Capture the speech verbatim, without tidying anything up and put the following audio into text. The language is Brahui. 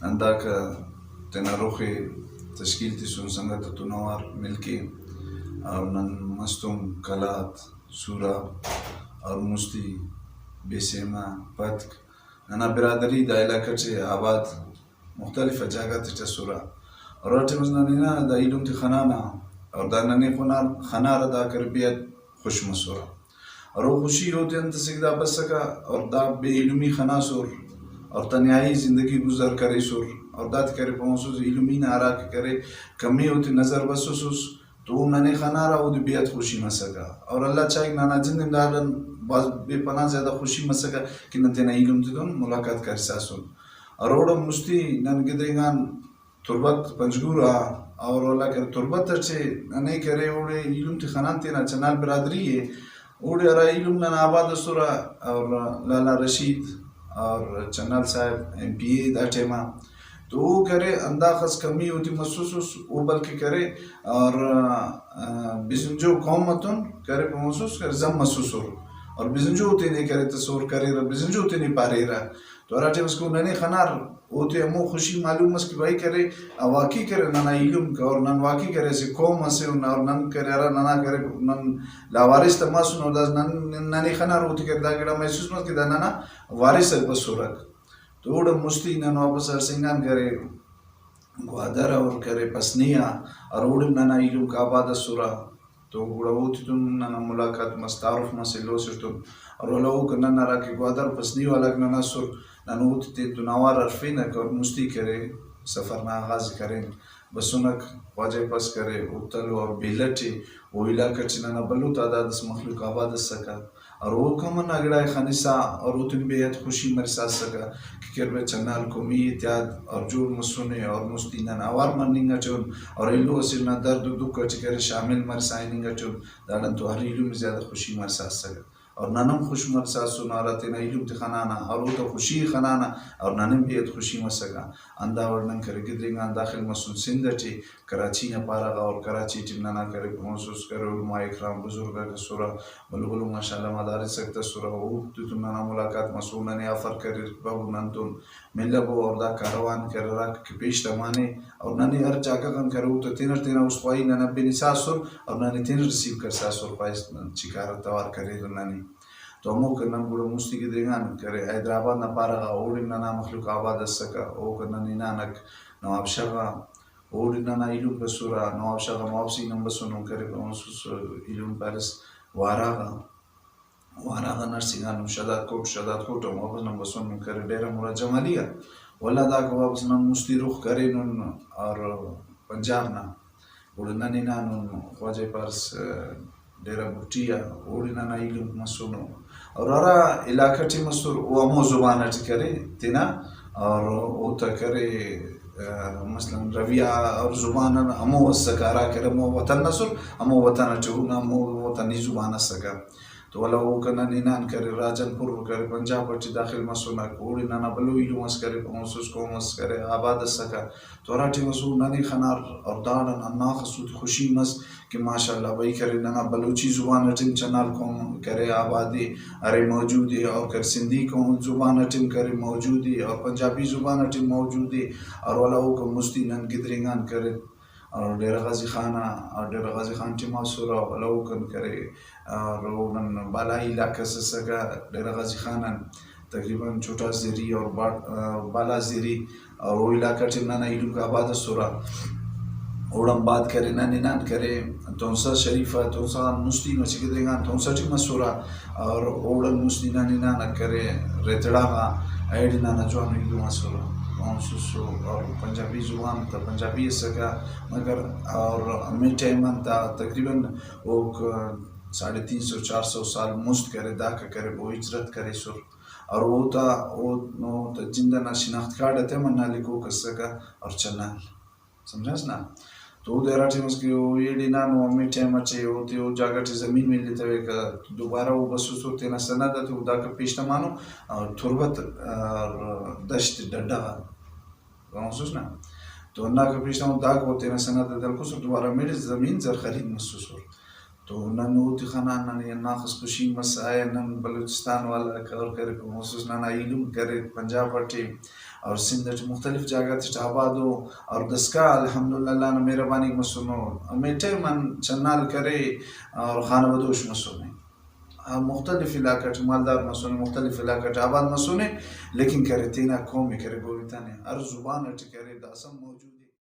ہنداکہ تینا رخ ءِ تشکیل تسن سنگت تون اوار مل کے، اور نن مستونگ قلات، سورا اور مستی، بیسیمہ، پتک، ننا برادری دا علاقہ ٹی آباد مختلف جاگہ تیٹ اسرہ۔ اور ہرا ٹائم اس نن ہنا دا ایلم تے خنانا اور دا ننے خنار، خنارہ دا کر بے حد خوش مسرہ۔ اور او خوشی اوتے انت اسے کہ دا بسکہ اور دا بے ایلمی خناسر اور تنیائی زندگی گزر کریسر اور داتے کرے پہنسس ایلمی نا ہراکہ کرے کمی اوتے نظر بسوسس تو او ننے خنارہ اودے بے حد خوشی مسکہ۔ اور اللہ چاہک ننا جند انداڈان بھاز بے پناہ زیادہ خوشی مسکہ کہ نن تینا ایلم تیتون ملاقات کرساسن۔ اور اوڑان مستی نن گدرینگان تربت پنجگور آ، اور اولا کرے تربت اٹے ننے کرے اوڑے ایلم تے خنان تینا چنال برادری ءِ، اوڑے ہرا ایلم ننا آباد اسرہ اور لالا رشید اور چنال صاحب ایم پی اے دا ٹائما تو او کرے ہنداخس کمی اوٹی مسوسس او بلکہ کرے اور، آ، بزنجو قوم اتون کرے پہنسس کرے ضم مسوسر اور بزنجو تینے کرے تصور کریرہ، بزنجو تینے پاریرہ۔ تو ہرا ٹائم اس کہ او ننے خنار اوتے ہمو خوشی معلوم مس کہ بھائی کرے، آ واقعی کرے ننا ایلم ک اور نن واقعی کرے اسہ قوم اسے ان اور نن کرے ہرا ننا کرے نن لاوارث تماسن اور دا نن، ننے خنار اوتے کرے دا گڑا محسوس مس کہ دا ننا وارث اک بسرک۔ تو اوڑان مستی نن واپس ہڑسینگان کرے گوادر اور کرے پسنی آ اور اوڑے ننا ایلم ک آباد اسرہ۔ تو گڑا اوتتون ننا ملاقات مس، تعارف مس ایلو اسٹ تون۔ اور ولدا اوکان نن ہراکہ گوادر پسنی والاک ننا اسر، نن اوتے تینتون اوار ہرفینک اور مستی کرے سفر نا آغاز کرین۔ بسنک، خواجہ پاس کرے اوتلو اور بیلہ ٹی، او علاقہ ٹی ننا بھلو تعداد اس مخلوق آباد اسکہ۔ اور اوکان ہندا گڑائے خنسا اور اوتون بے حد خوشی مرسا اسکہ کہ کربہ چنال قومی اتحاد اور جوڑ مسنے اور مستی نن اوار مننگ اٹی ان اور ایلو اسہ نا درد و دکھ اٹی کرے شامل مرسا ہننگ اٹی ان۔ داڑان تو ہر ایلم زیادہ خوشی مرسا اسکہ اور نن ہم خوش مرساسن ہرا تینا ایلم تے خنانہ اور اوتا خوشی ئے خنانہ اور نن ہم بے حد خوشی مسکہ۔ ہندا وڑ نن کرے گدرینگان داخل مسن سندھ اٹی کراچی نا پارہ غا اور کراچی ٹی ننا کرے پہنسس کرے علماء اکرام بزرگ آک اسرہ، بھلو بھلو ماشاءاللہ مدارس آک تسرہ، اوفتے تون ننا ملاقات مسر، ننے آفر کریر بابو ننتون ملبو اور دا کاروان کہ ہراکہ پیش تمانے اور ننے ہر جاگہ غان کرے اوتا تینٹ تینا است خواہی ننا بنسا اسر اور ننے تینٹ ریسیو کرسا اسر خواہس چکار توار کریر ننے۔ تو ہموکا نن گڑا مستی گدرینگان کرے حیدرآباد نا پارہ غا اوڑے ننا مخلوق آباد اسکہ، اوکا نن ہنانک نواب شاہ غا، اوڑے ننا ایلم بسرہ، نواب شاہ غا واپسی نن بسنن کرے پہنسس ایلم پیلس وارا غا، وارا غا نرسینگانن شہداد کوٹ، شہداد کوٹ آن واپس نن بسنن کرے ڈیرہ مراد جمالی آ۔ ولدا داکا واپس نن مستی رخ کرینن اور پنجاب نا۔ گڑا نن ہنانن خواجہ پارس، آ، ڈیرہ بھٹی آ، اوڑے ننا ایلم مسنو۔ اور ہرا علاقہ ٹی مسر، او ہمو زبان اٹی کرے تینا، اور اوتا کرے، آ، مثلاً رویہ اور زبان ہمو اسکہ، ہرا کرے ہمو وطن اسر، ہمو وطن اٹی اونا ہمو وطنی زبان اسکہ۔ تو ولدا اوکان نن ہنان کرے راجن پور کرے پنجاب اٹی داخل مسنک، اوڑے ننا بھلو ایلم اس کرے، پہنسس قوم اس کرے آباد اسکہ۔ تو ہرا ٹائم اس او ننے خنار اور داڑان ہنداخس اوتے خوشی مس کہ ماشاءاللہ بھئی کرے ننا بلوچی زبان اٹی ہم چنال قوم کرے آباد ءِ، ارے موجود ءِ، اور کرے سندھی قوم زبان اٹی ہم کرے موجود ءِ، اور پنجابی زبان اٹی ہم موجود ءِ، اور ولدا اوکان مستی نن گدرینگان کرے اور ڈیرہ غازی خان آ، اور ڈیرہ غازی خان ٹی مسرہ ولدا اوکان کرے اور او نن بالائی علاقہ اس اسکہ ڈیرہ غازی خان آن۔ تقریباً چھوٹا زیری اور با-، آ، بالا زیری اور او علاقہ ٹی ننا ایلم آباد اسرہ۔ اوڑان بعد کرے نن ہنان کرے تونسہ شریف آ، تونسہ غان مستی مچہ گدرینگان تونسہ ٹی مسرہ اور اوڑان مستی نن ہنانک کرے ریتڑا غا، ایڑے ننا جوانو ایلم اسرہ۔ پہنسسو اور پنجابی زبان تا پنجابی اسکہ مگر اور ہمے ٹائم آن تا تقریباً اوک ساڑھے تین سو چار سو سال مست کرے داکا کرے او ہجرت کریسر۔ اور اوتا، او، اوتا جند ئنا شناخت کارڈ آتے ہم ہندا لکھوک اسکہ اور چنال۔ سمجھاس نا؟ تو اودے ہرا ٹائم اس کہ او ایڑے ہنانو ہمے ٹائم اٹی اوتے او جاگہ ٹی زمین ملتویکہ، دوبارہ او بسوسر تینا سند آتے او داکا پیش تمانو اور تربت اور دشت ڈڈہ غا۔ سمجھوس نا؟ تو ہنداکا پیش تمانو داکا او تینا سند آتے ہلکوسر دوبارہ ہمیڑے زمین زرخرید مسوسر۔ تو نن اوتے خنان ننے ہنداخس خوشی مس آیا نن بلوچستان والا کور کرے پہنسس ننا ایلم کرے پنجاب اٹی اور سندھ ٹی مختلف جاگہ تیٹ آباد ءُ، اور داسکان الحمدللہ اللہ نا مہربانی مسنو۔ ہمے ٹائم آن چنال کرے اور خانہ بدوش مسنے۔ آ مختلف علاقہ ٹی مالدار مسنے، مختلف علاقہ ٹی آباد مسنے، لیکن کرے تینا قوم ءِ کرے گوریتنے، ہر زبان ٹی کرے، داسہ موجود۔